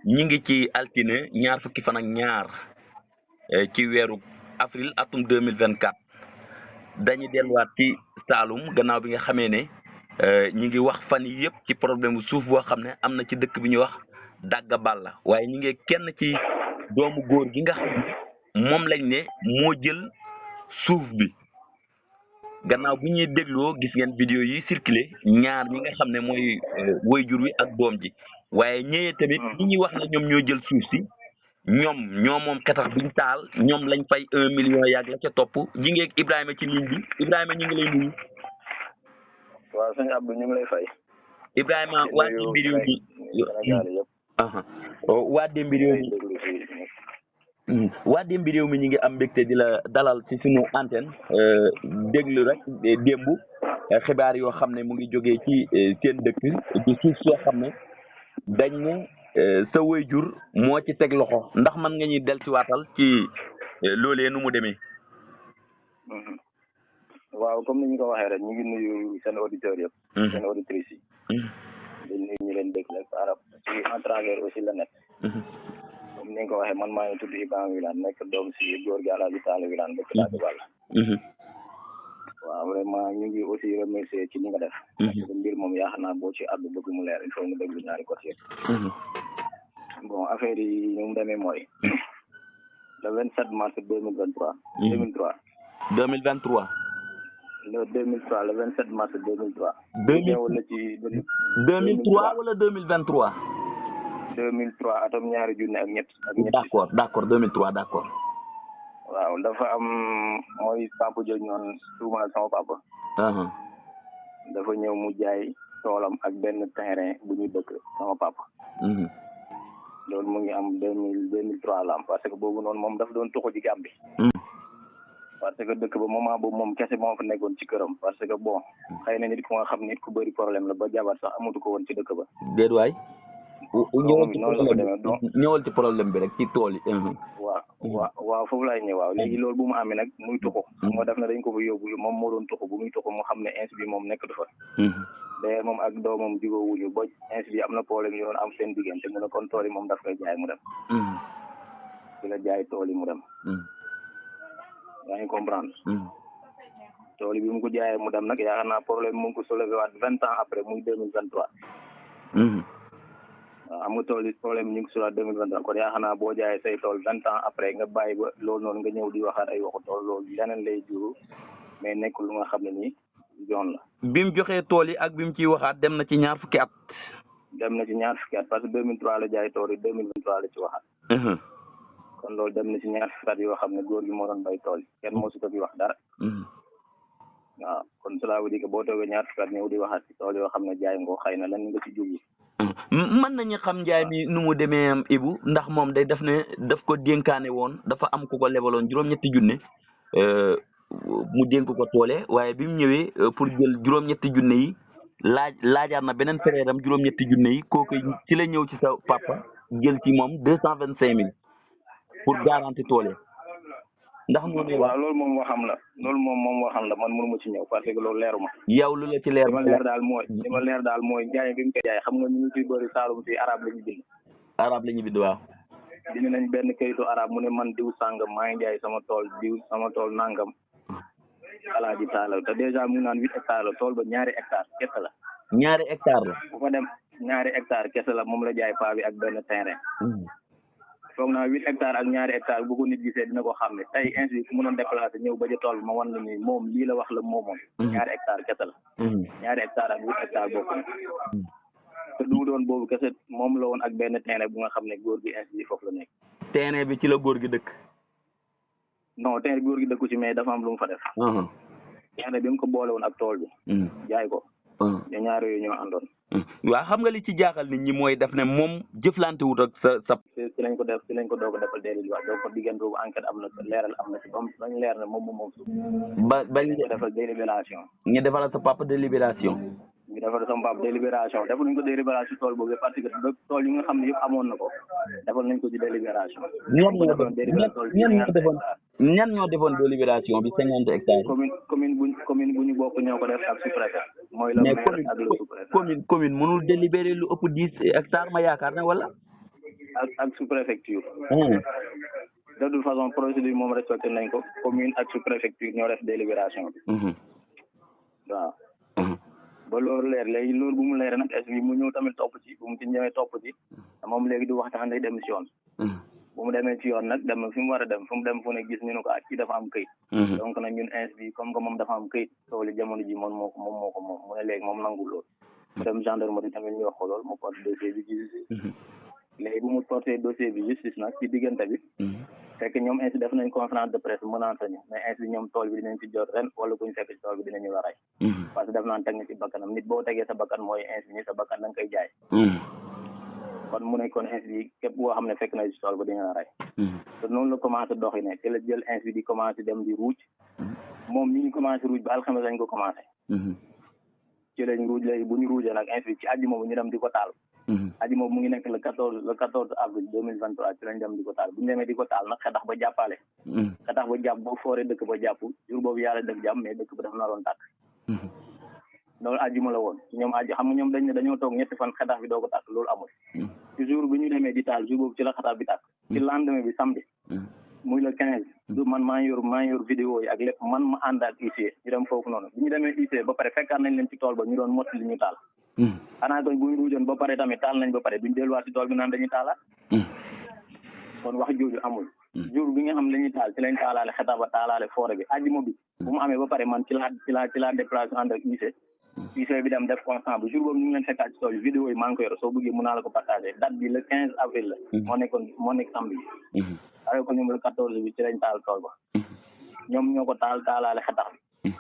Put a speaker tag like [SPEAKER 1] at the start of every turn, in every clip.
[SPEAKER 1] ñi ngi ci altine ñaar fukki fan ak ñaar ci weeru avril atum 2024 dañuy delluwaat ci Saalum gannaaw bi nga xamee ne ñi ngi wax fan yi yëpp ci problème bu suuf boo xam ne am na ci dëkk bi ñuy wax Dagga Balla waaye ñi ngi kenn ci doomu góor gi nga xam ne moom lañ ne moo jël suuf bi gannaaw bu ñuy dégloo gis ngeen vidéo yi circulé ñaar ñi nga xam ne mooy waajur wi ak doom ji waaye ñëwee tamit ñi ñuy wax ne ñoom ñoo jël suuf si ñoo moom xetax biñ taal ñoom lañ fay 1 million yàgg la ca topp ji ngeeg Ibrahima ci ligne bi Ibrahima ñu ngi lay nuyu.
[SPEAKER 2] waaw sëñ Abdou ñu ngi lay fay.
[SPEAKER 1] Ibrahima waa Demba réew mi waa Demba réew mi waa Demba réew mi ñu ngi am mbégte di la dalal ci suñu antenne déglu rek démb xibaar yoo xam ne mu ngi jógee ci seen dëkk di suuf soo xam ne dañ ne sa waajur moo ci teg loxo ndax mën nga ñuy dellusiwaatal ci loolee nu mu demee.
[SPEAKER 2] waaw comme ni ñu ko waxee rek ñu ngi nuyu seen auditeurs yëpp. seen auditrices yi. di nuyu ñu leen déglu rek arab ci en travers aussi la net. comme ni nga ko waxee man maa ngi tudd Ibrahima Wilane nekk doom si góor gi Alaaji Taala Wilane dëkk Dagga Balla. waaw vraiment ñu ngi aussi remercier ci li nga def. parce que mbir moom yaakaar naa boo ci àddu bëgg mu leer il faut nga déglu ñaari côté yëpp. bon affaire yi ñu mu demee mooy. le 27 mars 2023.
[SPEAKER 1] 2023.
[SPEAKER 2] le 2003 le 27 mars 2003.
[SPEAKER 1] 2003 wala 2023.
[SPEAKER 2] 2003 atom ñaari junne ak ñett.
[SPEAKER 1] d'accord 2003 d'accord.
[SPEAKER 2] waaw dafa am mooy papa jooju ñoon tuumaal sama papa. dafa ñëw mu jaay toolam ak benn terrain bu ñu dëkk sama papa. loolu mu ngi am 2003 la am parce que boobu noonu moom dafa doon tuxu ci Gàmbi. parce que dëkk ba moment boobu moom kese moo fa nekkoon ci këram parce que bon xëy na nit ku nga xam nit ku bëri problème la ba jabar sax amatu ko woon ci dëkk ba.
[SPEAKER 1] déet waay. ñëwal ci problème bi rek ci tool yi.
[SPEAKER 2] waaw foofu laay ñëw waaw léegi loolu bu mu amee nag muy tuxu. moo def na dañ ko fa yóbbu moom moo doon tuxu bu muy tuxu mu xam ne ins bi moom nekkatu fa. d'ailleurs moom ak doomam jugoo wuñu ba ins bi am na problème yu doon am seen diggante mu ne kon tool yi moom daf koy jaay mu dem. ci la jaay tool yi mu dem. yaa ngi comprendre. tool yi bi mu ko jaayee mu dem nag yaakaar naa problème mu ngi ko soulevé waat 20 ans après muy 2023. waaw am nga tool yi problème ñu ngi si waat 2023 kon yaakaar naa boo jaayee say tool 20 ans après nga bàyyi ba loolu noonu nga ñëw di waxaat ay waxu tool loolu leneen lay juru mais nekkul lu nga xam ne nii yoon la.
[SPEAKER 1] bi mu joxee tool yi ak bi mu ciy waxaat dem na ci ñaar fukki at.
[SPEAKER 2] dem na ci ñaar fukki at parce que 2003 la jaay tool yi 2023 la ci waxaat. kon loolu dem na ci ñaar fukki at yoo xam ne góor gi moo doon bay tool yi kenn moo su ko fi wax dara. waaw kon cela veut dire que boo toogee ñaar fukki at ñëw di waxaat ci tool yoo xam ne jaay nga ko xëy na lan nga ci jublu.
[SPEAKER 1] mën nañu xam njaay mi nu mu demee am Ibou ndax moom day def ne daf ko dénkaane woon dafa am ku ko lebaloon juróom-ñetti junne mu dénk ko toole waaye bi mu ñëwee pour jël juróom-ñetti junne yi laajaat na beneen frère am juróom-ñetti junne yi kooku ci la ñëw ci sa papa jël ci moom 225 000 pour garantie toole ndax noonu.
[SPEAKER 2] waaw loolu moom waxam la man mënuma ci ñëw parce que loolu leeruma.
[SPEAKER 1] yow lu la ci leer.
[SPEAKER 2] li ma leer daal mooy jaay bi mu ko jaay xam nga ñu ci bëri Saalum si arabe la ñu bind.
[SPEAKER 1] arabe la ñu bind waaw.
[SPEAKER 2] dindi nañ benn kayitu arabe mu ne man diw sàngam maa ngi jaay sama tool nangam. Alaaji Taala te dèjà mu ngi naan 8 hectares la tool ba 2 hectares kese la.
[SPEAKER 1] 2 hectares la.
[SPEAKER 2] bu fa dem 2 hectares kese la moom la jaay paa bi ak benn terrain. foog naa 8 hectares ak 2 hectares bu ko nit gisee dina ko xam ne tey ainsi ku mënoon déplacé ñëw ba ca tool bi ma wan la ni moom lii la wax la moomoon. 2 hectares kese la. 2 hectares ak 8 hectares bokk na. te du doon boobu kese moom la woon ak benn terrain bu nga xam ne góor gi ainsi foofu la nekk.
[SPEAKER 1] terrain bi ci la góor gi dëkk.
[SPEAKER 2] non terrain bi góor gi dëkku ci mais dafa am lu mu fa def. terrain bi mu ko boole woon ak tool bi. jaay ko. ñaar yooyu ñoo àndoon.
[SPEAKER 1] waaw xam nga li ci jaaxal nit ñi mooy def ne moom jëflante wut ak sa.
[SPEAKER 2] ci lañ ko doog a defal déedéet wax donc diggante boobu enquête am na leeral am na ci bañ leer na moom suuf.
[SPEAKER 1] bañ
[SPEAKER 2] ko defal délibération.
[SPEAKER 1] ñu defal sa papa délibération.
[SPEAKER 2] ñu defal sama papa délibération defal nañ ko délibération tool boobu parce que tool yi nga xam ne yëpp amoon na ko defal nañ ko ci délibération.
[SPEAKER 1] ñan ñoo defoon délibération bi 50 hectares.
[SPEAKER 2] commune bu ñu bokk ñoo ko def ak sous-préfet. mooy le maire ak le sous-préfet.
[SPEAKER 1] commune mënul délibéré lu ëpp 10 hectares ma yaakaar ne wala.
[SPEAKER 2] ak sous-préfecture. De toute façon procédure moom respecté nañ ko commune ak sous-préfecture ñoo def délibération bi. waaw. ba loolu leer léegi loolu bu mu leer nag est-ce que mu ñëw tamit topp ci bu mu ci ñëwee topp ci moom léegi du waxtaan day dem si yoon. bu mu demee ci yoon nag dem fi mu war a dem fu mu dem fu ne gis ñu ne ko ak kii dafa am këyit. donc nag ñun ins bi comme que moom dafa am këyit tool yi jamono ji moom moo ko moom mu ne léegi moom nangul loolu. mu dem gendarmerie tamit ñu wax ko loolu mu porte dossier bi ci justice. léegi bu mu porté dossier bi justice nag ci diggante bi. fekk ñoom ins def nañ conférence de presse menacé ñu mais ins bi ñoom tool bi dinañ ci jot ren wala kuñ fekk ci tool bi dinañu la rey. parce que def naan teg na ci bakkanam nit boo tegee sa bakkan mooy ins bi ni sa bakkan da nga koy jaay. kon mu ne kon ins bi képp boo xam ne fekk na ci tool ba dina la rey. te noonu la commencé doxi ne te la jël ins bi di commencé dem di ruuj moom mi ngi commencé ruuj ba alxames lañ ko commencé. ci lañ ruuj léegi bu ñu ruujee nag ins bi ci àjjuma bu ñu dem di ko taal. àjjuma mu ngi nekk le 14 avril 2023 ci lañ dem di ko taal bu ñu demee di ko taal nag xetax ba jàppale. xetax ba jàpp boo fooree dëkk ba jàpp jour boobu yàlla def jàmm mais dëkk ba dafa naroon tàkk. loolu àjjuma la woon ñoom xam nga ñoom dañ ne dañoo toog ñetti fan xetax bi doo ko tàkk loolu amul. ci jour bi ñu demee di taal jour boobu ci la xetax bi tàkk. ci lendemain bi samedi. muy le 15. du man maa ngi yor vidéo yi ak lépp man ma ànd ak huissier ñu dem foofu noonu bi ñu demee huissier ba pare fekkaat nañ leen ci tool ba ñu doon mott li ñu taal. xanaa koy bu ñu ruujoon ba pare tamit taal nañ ba pare duñ delluwaat ci tool bi naan dañuy taalaat. kon wax jooju amul. jour bi nga xam ne dañuy taal ci lañ taalaale xetax ba taalaale forêt bi àjjuma bi bu mu amee ba pare man ci laa déplacé ànd ak huissier bi dem def constat bu jour boobu ñu ngi leen fekkaat ci tool bi vidéo yi maa ngi ko yor soo bëggee mën naa la ko partagé date bi le 15 avril la. moo nekk samedi bi. waaye ko ñoom le 14 bi ci lañ taal tool ba. ñoom ñoo ko taalaale xetax bi.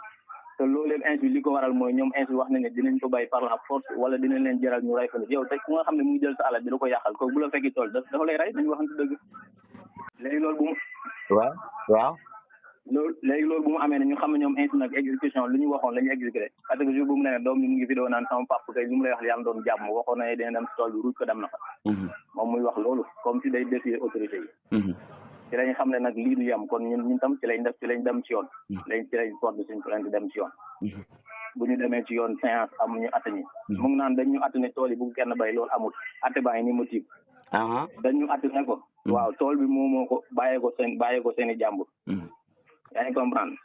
[SPEAKER 2] te loolu yëpp ins bi li ko waral mooy ñoom ins bi wax nañ ne dinañ ko bàyyi par la force wala dinañ leen jaral ñu rey fa nit yow te ku nga xam ne mu ngi jël sa alal di la ko yàqal kooku bu la fekki tool dafa lay rey dañu waxante dëgg. léegi loolu bu mu. waaw. loolu bu mu amee ne ñu xam ne ñoom ins nag exécution li ñu waxoon la ñu exécuté parce que jour bu mu ne doom ñu mu ngi vidéo naan sama papa kay li mu lay wax yàlla doon jàmm waxoon na ne dina dem si tool bi ruuj ko dem na fa. moom muy wax loolu comme si day défier autorité yi. ci lañ xam ne nag lii du yem kon ñun tam ci lañ dem ci yoon. ci lañ porte suñ plainte dem ci yoon. bu ñu demee ci yoon séance am ñu atte ñi. mu ngi naan dañ ñu atte ne tool yi bu kenn bay loolu amul atte baa ngi ni mu tiib. dañ ñu atte ne ko. waaw tool bi moo ko bàyyee ko seen i jàmbur. yaa ngi comprendre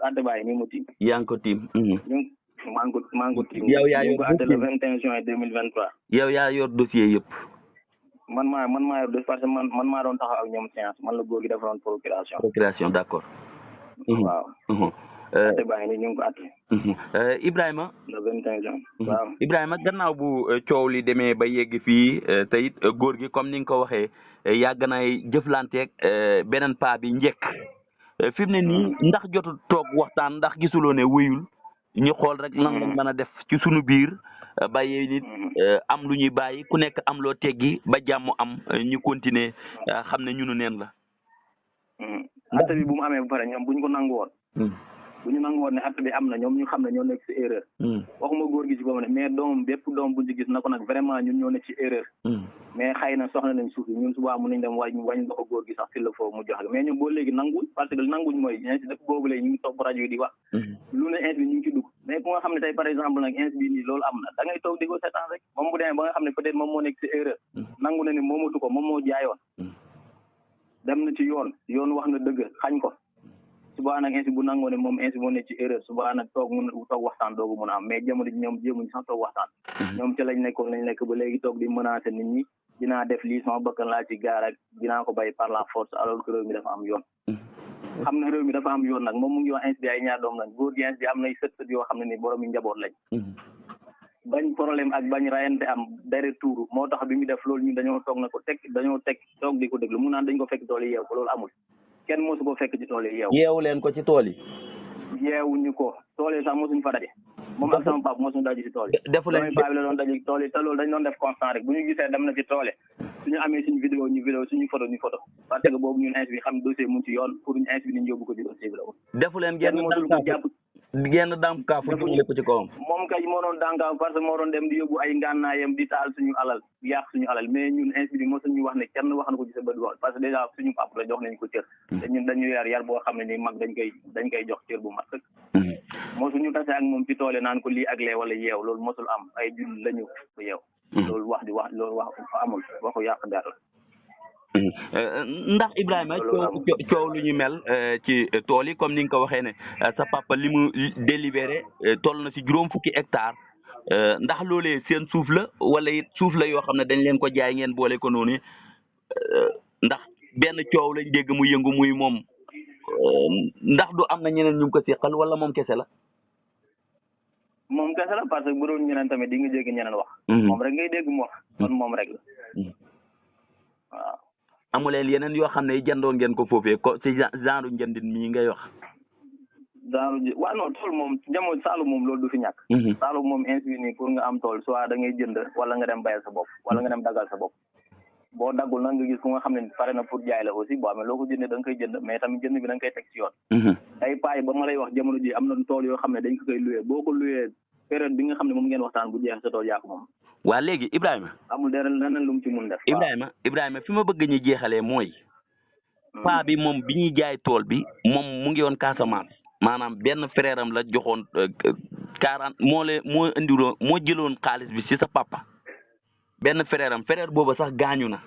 [SPEAKER 2] atte baa ngi ni mu tiib.
[SPEAKER 1] yaa ngi ko tiim.
[SPEAKER 2] maa ngi ko tiim.
[SPEAKER 1] yow yaa yor
[SPEAKER 2] ko atte le 21 juin 2023.
[SPEAKER 1] yow yaa yor dossier yëpp.
[SPEAKER 2] man maa yor parce que man maa doon taxaw ak ñoom séance man la góor gi defaroon procuration d'accord. waaw. atte baa ngi ni ñu ngi ko atte.
[SPEAKER 1] Ibrahima.
[SPEAKER 2] le 21 juin. waaw
[SPEAKER 1] Ibrahima gannaaw bu coow li demee ba yegg fii te it góor gi comme ni nga ko waxee yàgg nay jëflanteeg beneen paa bi njëkk fi mu ne nii ndax jotu toog waxtaan ndax gisuloo ne wéyul ñu xool rek lan lañ mën a def ci sunu biir bàyyee nit am lu ñuy bàyyi ku nekk am loo teggi ba jàmm am ñu continuer xam ne ñunu neen la.
[SPEAKER 2] atte bi bu mu amee ba pare ñoom buñ ko nangu woon. bu ñu nangu woon ne atte bi am na ñoom ñu xam ne ñoo nekk ci erreur. waxuma góor gi ci boobu ne mais bépp doom buñ ci gis na ko nag vraiment ñun ñoo nekk ci erreur. mais xëy na soxla nañ suuf ñun subaa mun nañ dem wañ loxo góor gi sax s'il le faut mu jox mais ñun boo léegi nanguñ parce que nanguñ mooy ins def boobu léegi ñu ngi topp rajo yi di wax. lu ne ins bi ñu ngi ci dugg mais ku nga xam ne tey par exemple nag ins bi nii loolu am na da ngay toog di ko seetaan rek moom bu demee ba nga xam ne peut-être moom moo nekk ci erreur. nangu na ne moomatu ko moom moo jaayoon. dem na ci yoon wax na dëgg xañ ko. suba nag ainsi bu nangoo ne moom ainsi moo ne ci erreur suba nag toog waxtaan doogu mun a am mais jamono ji ñoom jéemuñ sax toog waxtaan. ñoom ci lañ nekk ba léegi toog di menacer nit ñi dinaa def lii sama bakkan laa ci gaar ak dinaa ko bay par la force alors que réew mi dafa am yoon. xam ne réew mi dafa am yoon nag moom mu ngi wax ainsi bi ay ñaar doom lañ góor gi ainsi bi am nay sët yoo xam ne ni borom yi njaboot lañ. bañ problème ak bañ rayante am dere tuuru moo tax bi mu def loolu ñun dañoo toog na ko toog di ko déglu mu naan dañ ko fekk tool yi yeew ko loolu amul. kenn mosu ko fekk ci tool yi
[SPEAKER 1] yeewu leen ko ci tool yi.
[SPEAKER 2] yeewuñu ko tool yi sax mosuñu fa daje. moom ak sama papa mosuñu daje ci tool yi.
[SPEAKER 1] defu leen
[SPEAKER 2] paa bi la doon daje ci tool yi te loolu dañ doon def constant rek bu ñu gisee dem na ci tool yi suñu amee suñu vidéo suñu photo ñu photo parce que boobu ñun ins bi xam dossier mu ci yoon pour ñu ins bi ni ñu yóbbu ko ci dossier bi la woon.
[SPEAKER 1] defu leen genn dànkaaf fu jëmale ko ci kawam.
[SPEAKER 2] moom kay moo doon dànkaaf parce que moo doon dem di yóbbu ay ngànnaayam di taal suñu alal di yàq suñu alal mais ñun ins bi mosuñu wax ne kenn wax na ko ci sa bët wax parce que déjà suñu papa la jox nañ ko cër. te ñun dañu yar boo xam ne ni mag dañ koy jox cër bu mat rek. mosuñu tase ak moom ci toole naan ko lii ak lee wala yeew loolu mosul am ay jul lañu ko yeew. loolu wax amul waxu yàq der la.
[SPEAKER 1] ndax Ibrahima coow lu ñu mel ci tool yi comme ni nga ko waxee ne sa papa li mu délibéré toll na si juróom fukki hectare ndax loolee seen suuf la wala it suuf la yoo xam ne dañ leen ko jaay ngeen boole ko noonu ndax benn coow lañ dégg mu yëngu muy moom ndax du am na ñeneen ñu ko seqal wala moom kese la.
[SPEAKER 2] moom kese la parce que bu doon ñeneen tamit di nga dégg ñeneen wax. moom rek ngay dégg mu wax kon moom rek la waaw.
[SPEAKER 1] amuleen yeneen yoo xam ne jëndoo ngeen ko foofee ko ci genre njëndin mii ngay wax.
[SPEAKER 2] waaw non tool moom jamono Saalum moom loolu du fi ñàkk. Saalum moom ainsi nii pour nga am tool soit da ngay jënd wala nga dem bayal sa bopp wala nga dem daggal sa bopp. boo daggul nag nga gis ku nga xam ne pare na pour jaay la aussi boo amee loo ko jëndee da nga koy jënd mais tamit jënd bi da nga koy teg ci yoon. ay paay ba ma lay wax jamono ji am na tool yoo xam ne dañ ko koy loué boo ko loué période bi nga xam ne moom ngeen waxtaan bu jeex sa tool yaa ko moom.
[SPEAKER 1] waa léegi Ibrahima.
[SPEAKER 2] amul dara leneen lu mu ci mun def.
[SPEAKER 1] Ibrahima fi ma bëgg ñu jeexalee mooy. paa bi moom bi ñuy jaay tool bi moom mu ngi woon Casamance. maanaam benn frère am la joxoon 40 moo indiwoon moo jëloon xaalis bi ci sa papa. benn frère booba sax gaañu na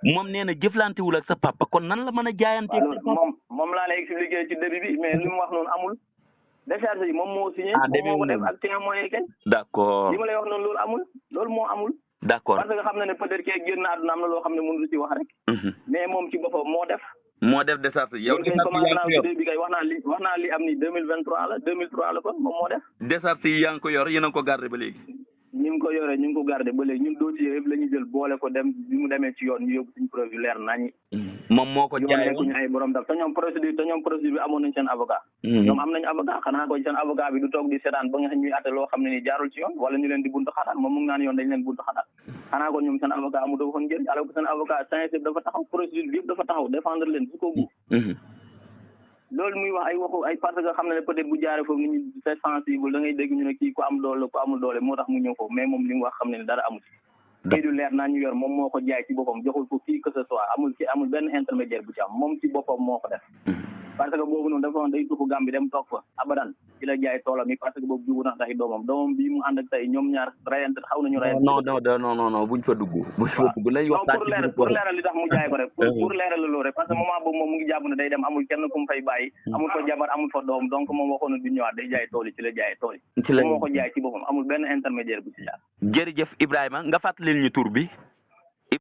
[SPEAKER 1] moom nee na jëflantewul ak sa papa kon nan la mën a jaayantee.
[SPEAKER 2] moom laa lay expliqué ci début bi mais li mu wax noonu amul. décharge yi moom moo signé. moom moo ko def ak témoin yi kenn.
[SPEAKER 1] d'accord
[SPEAKER 2] li ma lay wax noonu loolu amul loolu moo amul.
[SPEAKER 1] d'accord
[SPEAKER 2] parce que xam na ne peut-être que génn àdduna am na loo xam ne mënul ci wax rek. mais moom ci boppam moo def.
[SPEAKER 1] décharge yow
[SPEAKER 2] bi kay wax naa li am ni 2023 la 2003 la kon moom moo def.
[SPEAKER 1] décharge yi yaa ngi ko yor yéen a ko garder ba léegi.
[SPEAKER 2] ñu ngi ko yore ñu ngi ko garder ba léegi ñun dossier yëpp la ñuy jël boole ko dem bi mu demee ci yoon ñu yóbbu suñu preuve yu leer nañi.
[SPEAKER 1] moom moo ko jaayee
[SPEAKER 2] ñu ay borom daf te ñoom procédure bi amoon nañ seen avocat. ñoom am nañ avocat xanaa ko seen avocat bi du toog di seetaan ba nga xam ñuy atte loo xam ne ni jaarul ci yoon wala ñu leen di buntu xatal moom mu ngi naan yoon dañ leen buntu xatal xanaa ko ñoom seen avocat amu dafa xoon njëriñ alors que seen avocat sincère dafa taxaw procédure bi yëpp dafa taxaw défendre leen su ko bu loolu muy wax ay waxu ay parce que xam na ne peut-être bu jaaree foofu nit ñi c'est sensible da ngay dégg ñu ne kii ku am doole ku amul doole moo tax mu ñëw foofu mais moom li mu wax xam ne ne dara amul kii du leer naa ñu yor moom moo ko jaay ci boppam joxul ko kii que ce soit amul benn intermédiaire bu ci am moom ci boppam moo ko def parce que boobu noonu dafa day tuxu Gàmbi dem toog fa abadan ci la jaay toolam yi parce que boobu jubu nax tax doomam bii mu ànd ak tey ñoom ñaar rayante xaw nañu rayante
[SPEAKER 1] non buñ fa dugg lañ waxtaan
[SPEAKER 2] pour leeral li tax mu jaay ko rek pour leeral la loolu rek parce que moment boobu moom mu ngi jàpp ne day dem amul kenn ku mu fay bàyyi amul fa jabar amul fa doom donc moom waxoon na du ñëwaat day jaay tool yi ci la jaay tool yi moom moo ko jaay ci boppam amul benn intermédiaire bu ci jaar
[SPEAKER 1] jërëjëf Ibrahima nga fàttalil ñu tur bi